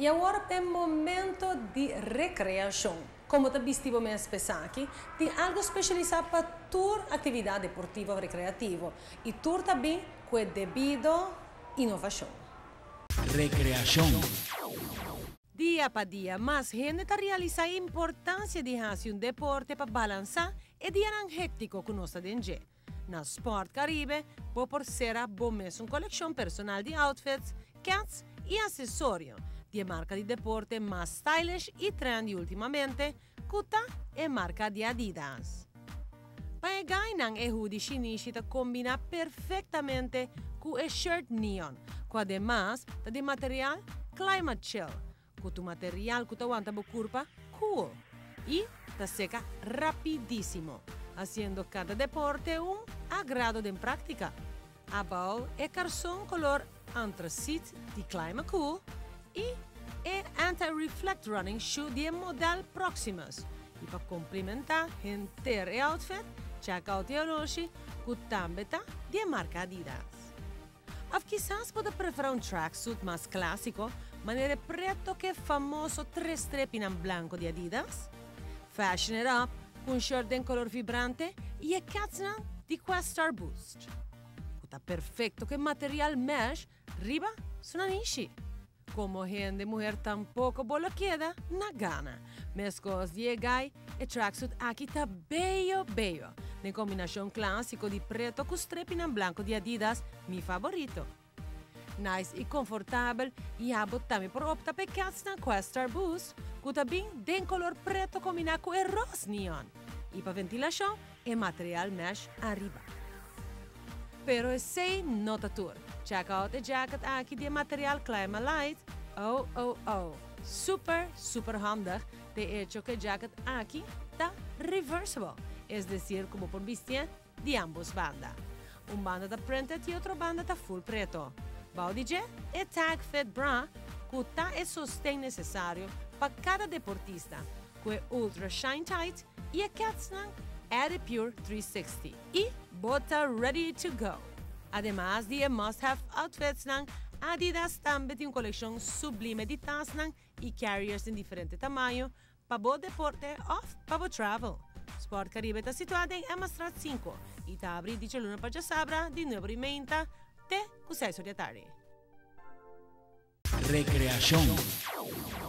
I awor ta momento di rekreashon. Kon ta bisti bo mes p'esaki, tin algu spesialisá pa tur aktividat deportivo rekreativo i tur tambe ku debido inovashon. Rekreashon. Dia pa dia, mas hende ta realisá e importansia di hasi un deporte pa balansá e dia héktiko ku nos ta den. Na Sport Caribe, bo por sera bo mes un kolekshon personal di outfits, keds i aksesorio di marka di deporte mas stylish i trendy últimamente, ku ta e marka di Adidas. Pa e guynan, e hoodie shinishi ta kombiná perfektamente ku e shirt neon, ku ademas ta di material Climate Chill, ku ta material ku ta wanta bo kurpa cool i ta seka rapidísimo, hasiendo kada deporte un agrado den práktika. Abou e karson kolor anthraciet di Climate Cool i e anti-reflect running shoe di model Proximus. I pa komplementá henter e outfit, check out e oloshi ku tambe ta di marka Adidas. Òf kisas bo ta preferá un tracksuit mas klásiko, manera pretu ku e famoso tres strepinan blanku di Adidas. Fashion it up ku un shirt den kolor vibrante i e kedsnan di Questar Boost. Ta perfekto ku e material mesh riba su nanishi. Komo hende muhé tampoko bo lo keda na gana. Meskos di e guy, e tracksuit aki ta bello bello. Den kombinashon klásiko di pretu ku strepinan blanku di Adidas, mi favorito. Nice i konfortabel i abo tambe por opta pa kedsnan Questar Boost, ku tambe den kolor pretu kombiná ku e rosa neon. I pa ventilashon, e material mesh ariba. Pero esei no ta tur. Check out e jacket aki di material Climalite. Oh. Super, super handig. De hecho ku e jacket aki ta reversible. Es desir, ku bo por bisti di ambos banda. Un banda ta printed i otro banda ta full pretu. Bou di dje e tag fit bra ku ta e sosten nesesario pa kada deportista, ku e ultra shine tight i e kedsnan Pure 360 i bo ta ready to go. Ademas di e must-have outfits nan, Adidas tambe tin un kolekshon sublime di tasnan i carriers den diferente tamaño pa bo deporte òf pa bo travel. Sport Caribe ta situá na Emmastraat 5 i ta habrí di djaluna pa djasabra di 9:30 te 6 di atardi. Rekreashon.